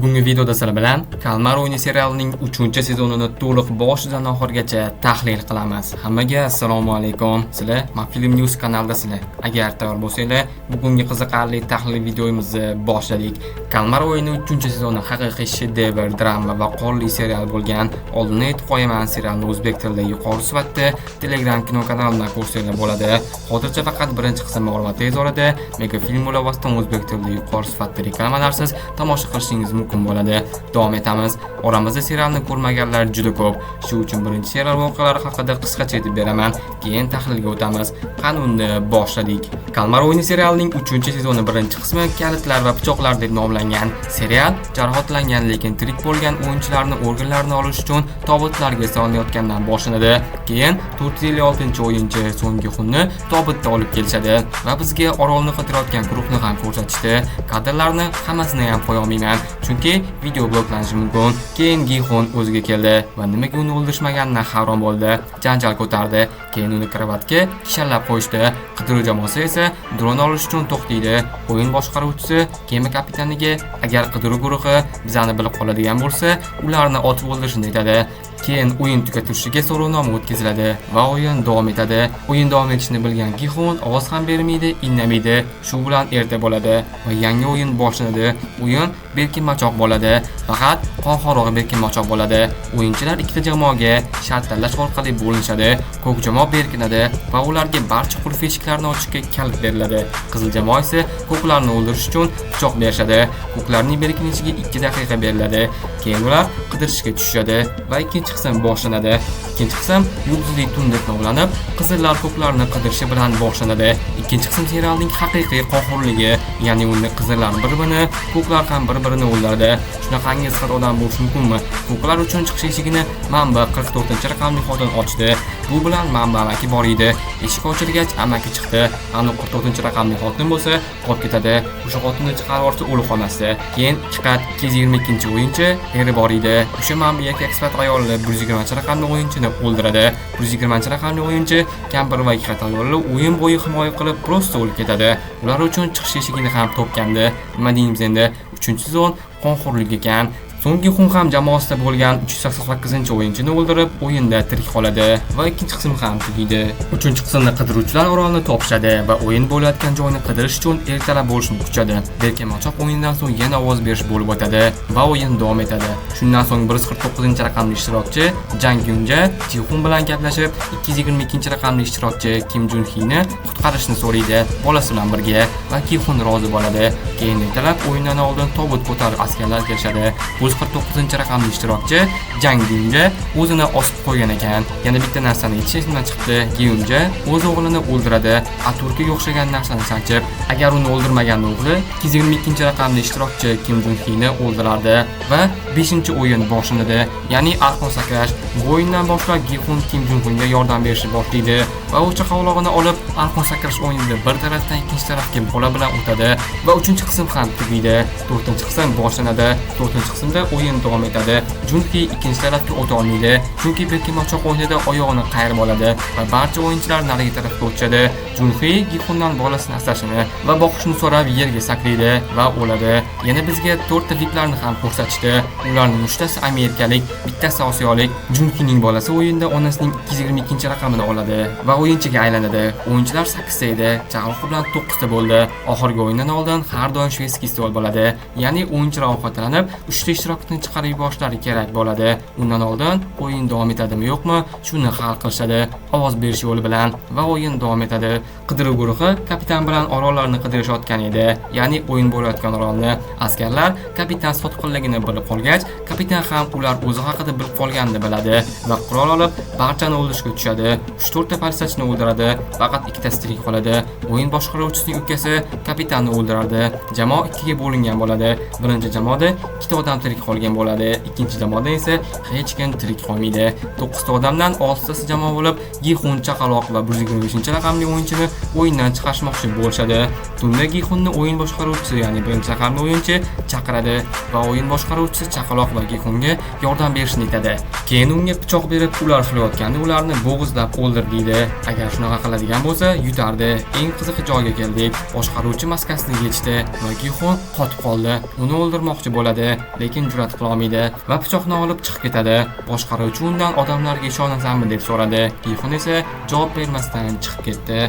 Bugungi videoda sizlar bilan Kalmar o'yini serialining 3-sezonini to'liq boshidan oxirigacha tahlil qilamiz. Hammaga assalomu alaykum. Sizlar Mafilm News kanalidasizlar. Agar tayyor bo'lsanglar, bugungi qiziqarli tahlil videomizni boshladik. Kalmar o'yini 3-sezoni haqiqiy shedevr, drama va qonli serial bo'lgan. Oldin aytib qo'yaman, serialni o'zbek tilida yuqori sifatda Telegram kino kanalidan ko'rsanglar bo'ladi. Hozircha faqat birinchi qismi bor va tez orada Mega Film ilovasidan o'zbek tilida yuqori sifatda reklamalarsiz tomosha qilishingiz mumkin bo'ladi. Davom etamiz. Oramizda serialni ko'rmaganlar juda ko'p. Shu uchun birinchi serial voqealari haqida qisqacha aytib beraman. Keyin tahlilga o'tamiz. Qani uni boshladik. Kalmar o'yini serialining 3-sezoni birinchi qismi Kalitlar va pichoqlar deb nomlangan. Serial jarohatlangan, lekin tirik bo'lgan o'yinchilarni organlarini olish uchun tobutlarga solinayotgandan boshlanadi. Keyin 456-o'yinchi So'nggi Xunni tobutda olib kelishadi va bizga orolni qidirayotgan guruhni ham ko'rsatishdi. Kadrlarni hammasini ham qo'ya olmayman, chunki video bloklanishi mumkin. Keyin Gixun o'ziga keldi va nimaga uni o'ldirishmaganidan hayron bo'ldi. Janjal ko'tardi. Keyin uni kravatga kishanlab qo'yishdi. Qidiruv jamoasi esa dron olish uchun to'xtaydi. O'yin boshqaruvchisi kema kapitaniga agar qidiruv guruhi bizani bilib qoladigan bo'lsa, ularni otib o'ldirishini aytadi. Keyin o'yin tugatilishiga so'rovnoma o'tkaziladi va o'yin davom etadi. O'yin davom etishini bilgan Gixun ovoz ham bermaydi, indamaydi. Shu bilan erta bo'ladi va yangi o'yin boshlanadi. O'yin berkinmachoq bo'ladi. Faqat qonxorroq berkinmachoq bo'ladi. O'yinchilar ikkita jamoaga shart tanlash orqali bo'linishadi. Ko'k jamoa berkinadi va ularga barcha qulf eshiklarni ochishga kalit beriladi. Qizil jamoa esa ko'klarni o'ldirish uchun pichoq berishadi. Ko'klarning berkinishiga 2 daqiqa beriladi. Keyin ular qidirishga tushishadi va ikkinchi qism boshlanadi. Ikkinchi qism Yulduzli tun deb nomlanib, qizillar ko'klarni qidirishi bilan boshlanadi. Ikkinchi qism serialning haqiqiy qonxo'rligi, ya'ni unda qizillar bir-birini, ko'klar ham bir-birini o'ldiradi. Shunaqangi xir odam bo'lishi mumkinmi? Ko'klar uchun chiqish eshigini Manba 44-raqamli xotin ochdi. Bu bilan Manba amaki bor edi. Eshik ochilgach amaki chiqdi. Anu 44-raqamli xotin bo'lsa qolib ketadi. O'sha xotinni chiqarib yuborsa o'lib qolmasdi. Keyin ikki qat 222-o'yinchi eri bor edi. O'sha Manba erkak sifat ayolni 120-raqamli o'yinchini o'ldiradi. 120-raqamli o'yinchi kampir va ikki qat ayolni o'yin bo'yi himoya qilib просто o'lib ketadi. Ular uchun chiqish eshigini ham topgandi. Nima deymiz endi? 3-sezon qonxo'rlik ekan. So'nggi Xun ham jamoasida bo'lgan 388-o'yinchini o'ldirib, o'yinda tirik qoladi va ikkinchi qism ham tugaydi. 3-qismda qidiruvchilar orolni topishadi va o'yin bo'layotgan joyni qidirish uchun ertalab bo'lishini kutishadi. Berkinmachoq o'yindan so'ng yana ovoz berish bo'lib o'tadi va o'yin davom etadi. Shundan so'ng 149-raqamli ishtirokchi Jang Yunja Jihun bilan gaplashib, 222-raqamli ishtirokchi Kim Jun Hini qutqarishni so'raydi bolasi bilan birga va Kihun rozi bo'ladi. Keyin ertalab o'yindan oldin tobut ko'tarib askarlar kelishadi. 149-raqamli ishtirokchi Jang Yunja o'zini osib qo'ygan ekan. Yana bitta narsani aytish esimdan chiqdi. Gyunja o'z o'g'lini o'ldiradi. Aturkaga o'xshagan narsani sanchib, agar uni o'ldirmagan o'g'li 222-raqamli ishtirokchi Kim Jun Hini o'ldirardi va 5-o'yin boshlanadi. Ya'ni arqon sakrash. Bu o'yindan boshlab Gihun Kim Jun Hunga yordam berishni boshlaydi va o'sha qavlog'ini olib arqon sakrash o'yinida bir tarafdan ikkinchi tarafga bola bilan o'tadi va 3-qism ham tugaydi. 4-qism boshlanadi. 4-qismda o'yin davom etadi. Junki ikkinchi tarafga o'ta olmaydi, chunki berkinmachoq o'yinida oyog'ini qayirib oladi va barcha o'yinchilar narigi tarafga o'tishadi. Junxi Gihundan bolasini asrashini va boqishini so'rab yerga sakraydi va o'ladi. Yana bizga to'rtta VIPlarni ham ko'rsatishdi. Ularning uchtasi amerikalik, bittasi osiyolik. Junxining bolasi o'yinda onasining 222-raqamini oladi va o'yinchiga aylanadi. O'yinchilar 8 ta edi, chaqaloq bilan 9 ta bo'ldi. Oxirgi o'yindan oldin har doim шведский stol bo'ladi. Ya'ni o'yinchilar ovqatlanib, 3 ta ishtirokchini chiqarib yuborishlari kerak bo'ladi. Undan oldin o'yin davom etadimi yo'qmi, shuni hal qilishadi ovoz berish yo'li bilan va o'yin davom etadi. Qidiruv guruhi kapitan bilan orollarni qidirishayotgan edi. Ya'ni o'yin bo'layotgan orolni. Askarlar kapitan sotqinligini bilib qolgach, kapitan ham ular o'zi haqida bilib qolganini biladi va qurol olib barchani o'ldirishga tushadi. 3-4 ta politsiyachini o'ldiradi, faqat ikkitasi tirik qoladi. O'yin boshqaruvchisining ukasi kapitanni o'ldiradi. Jamoa ikkiga bo'lingan bo'ladi. Birinchi jamoada ikkita odam tirik qolgan bo'ladi. Ikkinchi jamoada esa hech kim tirik qolmaydi. 9 ta odamdan 6 tasi jamoa bo'lib, Gihun, chaqaloq va 125-raqamli o'yinchini o'yindan chiqarishmoqchi bo'lishadi. Tunda Gihunni o'yin boshqaruvchisi, ya'ni birinchi raqamli o'yinchi chaqiradi va o'yin boshqaruvchisi chaqaloq va Gihunga yordam berishni aytadi. Keyin unga pichoq berib, ular uxlayotganda ularni bo'g'izlab o'ldir deydi. Agar shunaqa qiladigan bo'lsa, yutardi. Eng qiziq joyga keldik. Boshqaruvchi maskasini yechdi va Gihun qotib qoldi. Uni o'ldirmoqchi bo'ladi, lekin jur'at qila olmaydi va pichoqni olib chiqib ketadi. Boshqaruvchi undan odamlarga ishonasanmi deb so'radi. Gihun esa javob bermasdan chiqib ketdi.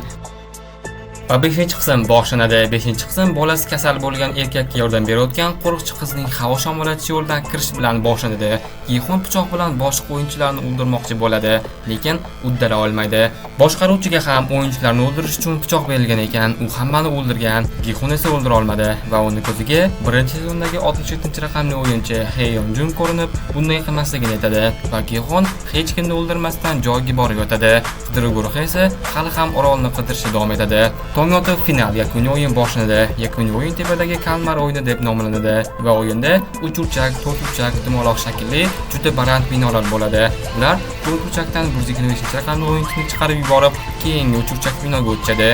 Va 5-qism boshlanadi. 5-qism bolasi kasal bo'lgan erkakka yordam berayotgan qo'riqchi qizning havo shamollatish yo'lidan kirish bilan boshlanadi. Gihun pichoq bilan boshqa o'yinchilarni o'ldirmoqchi bo'ladi, lekin uddala olmaydi. Boshqaruvchiga ham o'yinchilarni o'ldirish uchun pichoq berilgan ekan, u hammani o'ldirgan. Gihun esa o'ldira olmadi va uni ko'ziga 1-sezondagi 67-raqamli o'yinchi He Yeonjun ko'rinib, bunday qilmasligini aytadi va Gihun hech kimni o'ldirmasdan joyiga borib yotadi. Qidiruv guruhi esa hali ham orolni qidirishda davom etadi. Tong otib final yakuniy o'yin boshlanadi. Yakuniy o'yin tepadagi kalmar o'yini deb nomlanadi va o'yinda uchburchak, to'rtburchak, dumaloq shaklli juda baland binolar bo'ladi. Ular to'rtburchakdan 125-raqamli o'yinchini chiqarib yuborib, keyingi uchburchak binoga o'tishadi.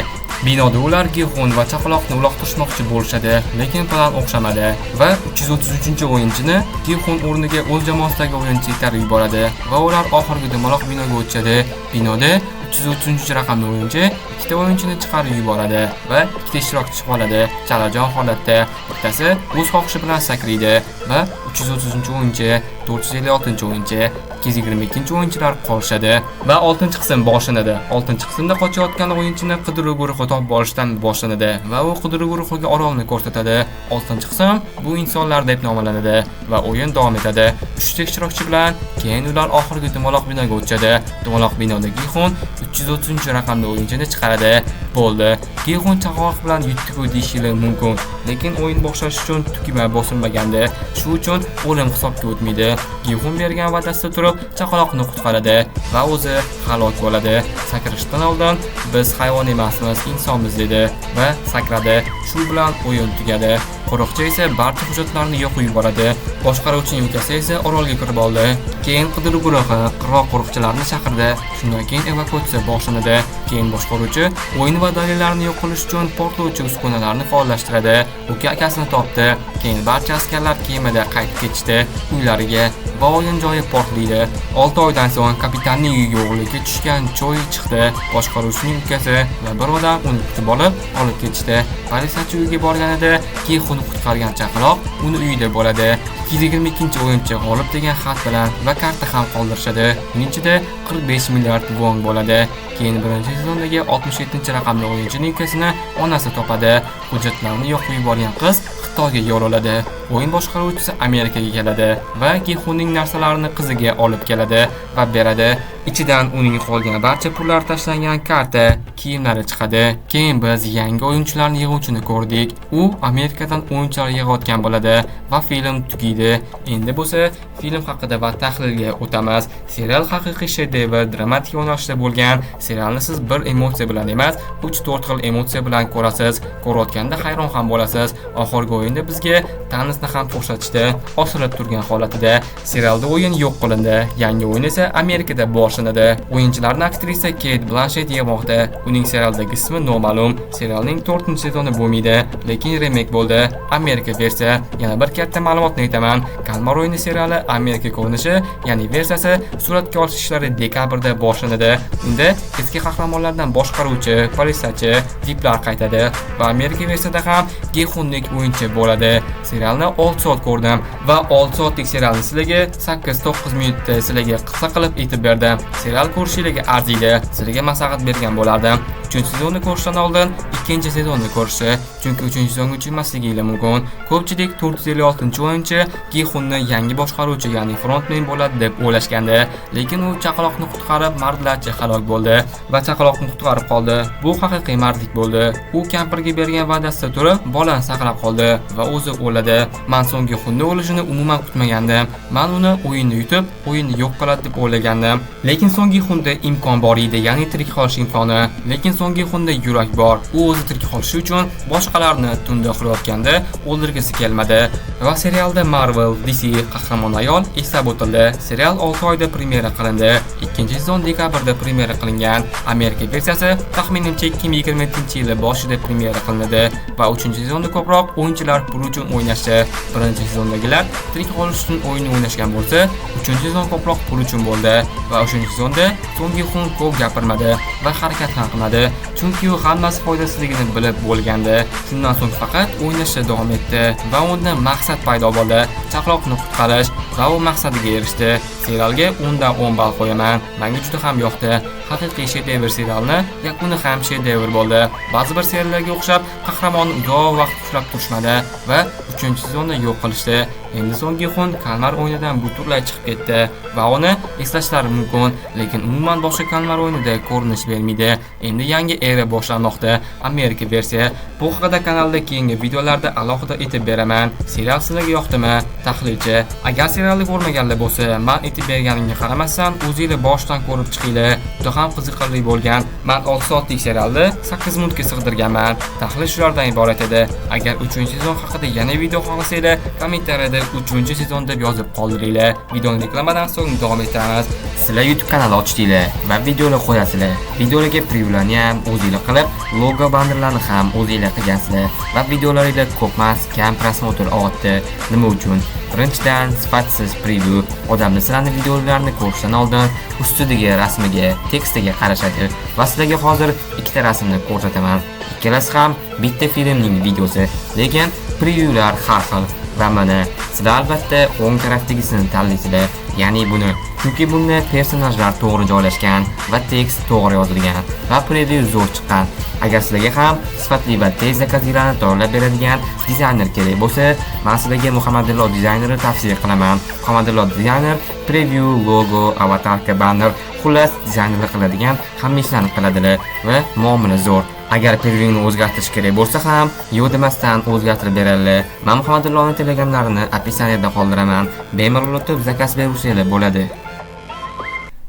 Binoda ular Gihun va chaqaloqni uloqtirishmoqchi bo'lishadi, lekin plan o'xshamadi va 333-o'yinchini Gihun o'rniga o'z jamoasidagi o'yinchi itarib yuboradi va ular oxirgi dumaloq binoga o'tishadi. Binoda 333-raqamli o'yinchi ikkita o'yinchini chiqarib yuboradi va ikkita ishtirokchi qoladi chalajon holatda. Bittasi o'z xohishi bilan sakraydi va 330-o'yinchi, 456-o'yinchi, 222-o'yinchilar qolishadi va 6-qism boshlanadi. 6-qismda qochayotgan o'yinchini qidiruv guruhi topib olishdan boshlanadi va u qidiruv guruhiga orolni ko'rsatadi. 6-qism bu insonlar deb nomlanadi va o'yin davom etadi. 3 ta ishtirokchi bilan keyin ular oxirgi dumaloq binoga o'tishadi. Dumaloq binoda Gihun 330-raqamli o'yinchini chiqaradi. Bo'ldi. Gihun chaqaloq bilan yutdi-ku deyishingiz mumkin, lekin o'yin boshlash uchun tugma bosilmagandi. Shu uchun o'lim hisobga o'tmaydi. Gihun bergan va'dasida turib chaqaloqni qutqaradi va o'zi halok bo'ladi. Sakrashdan oldin biz hayvon emasmiz, insonmiz dedi va sakradi. Shu bilan o'yin tugadi. Qo'riqchi esa barcha hujjatlarni yoqib yuboradi. Boshqaruvchining ukasi esa orolga kirib oldi. Keyin qidiruv guruhi qirg'oq qo'riqchilarini chaqirdi. Shundan keyin evakuatsiya boshlanadi. Keyin boshqaruvchi o'yin va dalillarni yo'q qilish uchun portlovchi uskunalarni faollashtiradi. Uka akasini topdi. Keyin barcha askarlar kemada qaytib ketishdi uylariga va o'yin joyi portlaydi. 6 oydan so'ng kapitanning uyiga o'g'rilikka tushgan Choi chiqdi. Boshqaruvchining ukasi va bir odam uni kutib olib ketishdi. Politsiyachi uyga borganida Gihunni qutqargan chaqaloq uni uyida bo'ladi. 222-o'yinchi g'olib degan xat bilan va karta ham qoldirishadi. Uning ichida 45 milliard won bo'ladi. Keyin 1-sezondagi 67-raqamli o'yinchining ukasini onasi topadi. Hujjatlarni yoqib yuborgan qiz Xitoyga yo'l oladi. O'yin boshqaruvchisi Amerikaga keladi va Gihunning narsalarini qiziga olib keladi va beradi. Ichidan uning qolgan barcha pullar tashlangan karta, kiyimlari chiqadi. Keyin biz yangi o'yinchilarni yig'uvchini ko'rdik. U Amerikadan o'yinchilar yig'ayotgan bo'ladi va film tugaydi. Endi bo'lsa film haqida va tahlilga o'tamiz. Serial haqiqiy shedevr, dramatik yo'nalishda bo'lgan. Serialni siz bir emotsiya bilan emas, 3-4 xil emotsiya bilan ko'rasiz. Ko'rayotganda hayron ham bo'lasiz. Oxirgi o'yinda bizga Thanosni ham ko'rsatishdi, osilib turgan holatida. Serialda o'yin yo'q qilindi. Yangi o'yin esa Amerikada boshlanadi. O'yinchilarni aktrisa Kate Blanchett yig'moqda. Uning serialdagi ismi noma'lum. Serialning 4-sezoni bo'lmaydi, lekin remake bo'ldi. Amerika versiya. Yana bir katta ma'lumotni aytaman. Kalmar o'yini seriali Amerika ko'rinishi, ya'ni versiyasi suratga olish ishlari dekabrda boshlanadi. Unda eski qahramonlardan boshqaruvchi, politsiyachi, viplar qaytadi va Amerika versiyada ham Gihunlik o'yinchi bo'ladi. Serialni 6 soat ko'rdim va 6 soatlik serialni sizlarga 8-9 minutda sizlarga qisqa qilib aytib berdim. Serial ko'rishingizga arziydi. Sizlarga maslahat bergan bo'lardim. 3-sezonni ko'rishdan oldin 2-sezonni ko'rishi, chunki 3-sezonga tushunmasligingiz mumkin. Ko'pchilik 456-o'yinchi Gihunni yangi boshqaruvchi, ya'ni frontmen bo'ladi deb o'ylashgandi, lekin u chaqaloqni qutqarib mardlarcha halok bo'ldi va chaqaloqni qutqarib qoldi. Bu haqiqiy mardlik bo'ldi. U kampirga bergan va'dasida turib, bolani saqlab qoldi va o'zi o'ladi. Man so'nggi Gihunni o'lishini umuman kutmagandim. Man uni o'yinni yutib, o'yinni yo'q qiladi deb o'ylagandim. Lekin so'nggi Gihunda imkon bor edi, ya'ni tirik qolish imkoni. Lekin so'nggi Gihunda yurak bor. U o'zi tirik qolishi uchun boshqalarni tunda uxlayotganda o'ldirgisi kelmadi. Va serialda Marvel, DC qahramon ayol eslab o'tildi. Serial 6 oyda premyera qilindi. Ikkinchi sezon dekabrda premyera qilingan. Amerika versiyasi taxminimcha 2027-yili boshida premyera qilinadi va 3-sezonda ko'proq o'yinchilar pul uchun o'ynashdi. Birinchi sezondagilar tirik qolish uchun o'yinni o'ynashgan bo'lsa, 3-sezon ko'proq pul uchun bo'ldi va 3-sezonda Song Gi-hun ko'p gapirmadi va harakat ham qilmadi, chunki u hammasi foydasizligini bilib bo'lgandi. Shundan so'ng faqat o'ynashda davom etdi va unda maqsad paydo bo'ldi: chaqaloqni qutqarish, va u maqsadiga erishdi. Serialga 10dan 10 ball qo'yaman. Menga juda ham yoqdi. Haqiqiy shedevr serialni yakuni ham shedevr bo'ldi. Ba'zi bir seriallarga o'xshab qahramonni uzoq vaqt ushlab turishmadi va 3-sezonni yo'q qilishdi. Endi Song Gi-hun kalmar o'yinidan butunlay chiqib ketdi va uni eslashlari mumkin, lekin umuman boshqa kalmar o'yinida ko'rinish bermaydi. Endi yangi era boshlanmoqda. Amerika versiya. Bu haqida kanalda keyingi videolarda alohida aytib beraman. Serial sizlarga yoqdimi? Tahlilchi. Agar serialni ko'rmaganlar bo'lsa, men aytib berganimga qaramasdan o'zinglar boshdan ko'rib chiqinglar. Juda ham qiziqarli bo'lgan. Men 6 soatlik serialni 8 minutga sig'dirganman. Tahlil shulardan iborat edi. Agar 3-sezon haqida yana video xohlasanglar, kommentariyada 3-sezon deb yozib qoldiringlar. Videoni reklamadan so'ng davom etamiz. Sizlar YouTube kanali ochdinglar va videolar qo'yasizlar. Videolarga previewlarni ham o'zinglar qilib, logo bannerlarni ham o'zinglar qilgansizlar va videolaringlar ko'p emas, kam просмотр olyapti. Nima uchun? Birinchidan, sifatsiz preview. Odamlar sizlarning videolarini ko'rishdan oldin ustidagi rasmiga, tekstiga qarashadi va sizlarga hozir ikkita rasmni ko'rsataman. Ikkalasi ham bitta filmning videosi, lekin previewlar har xil. Va mana sizlar albatta o'ng tarafdagisini tanlaysizlar, ya'ni buni, chunki bunda personajlar to'g'ri joylashgan va tekst to'g'ri yozilgan va preview zo'r chiqqan. Agar sizlarga ham sifatli va tez zakazlarni tayyorlab beradigan dizayner kerak bo'lsa, men sizlarga Muhammadillo dizaynerni tavsiya qilaman. Muhammadillo dizayner preview, logo, avatarka, banner, xullas dizaynerlar qiladigan hamma ishlarni qiladilar va muomala zo'r. Agar previewni o'zgartirish kerak bo'lsa ham, yo'q demasdan o'zgartirib beradilar. Men Muhammadillohning telegramlarini описание da qoldiraman. Bemalol o'tib zakaz bersanglar bo'ladi.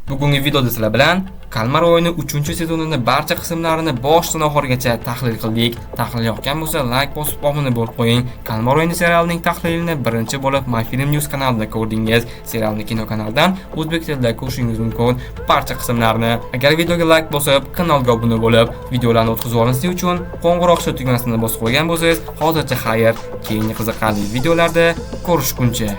Bugungi videoda sizlar bilan Kalmar o'yini 3-sezonini barcha qismlarini boshdan oxirigacha tahlil qildik. Tahlil yoqqan bo'lsa, like bosib obuna bo'lib qo'ying. Kalmar o'yini serialining tahlilini birinchi bo'lib My Film News kanalida ko'rdingiz. Serialni kino kanalidan o'zbek tilida ko'rishingiz mumkin barcha qismlarini. Agar videoga like bosib, kanalga obuna bo'lib, videolarni o'tkazib olmaslik uchun qo'ng'iroqcha tugmasini bosib qo'ygan bo'lsangiz, hozircha xayr. Keyingi qiziqarli videolarda ko'rishguncha.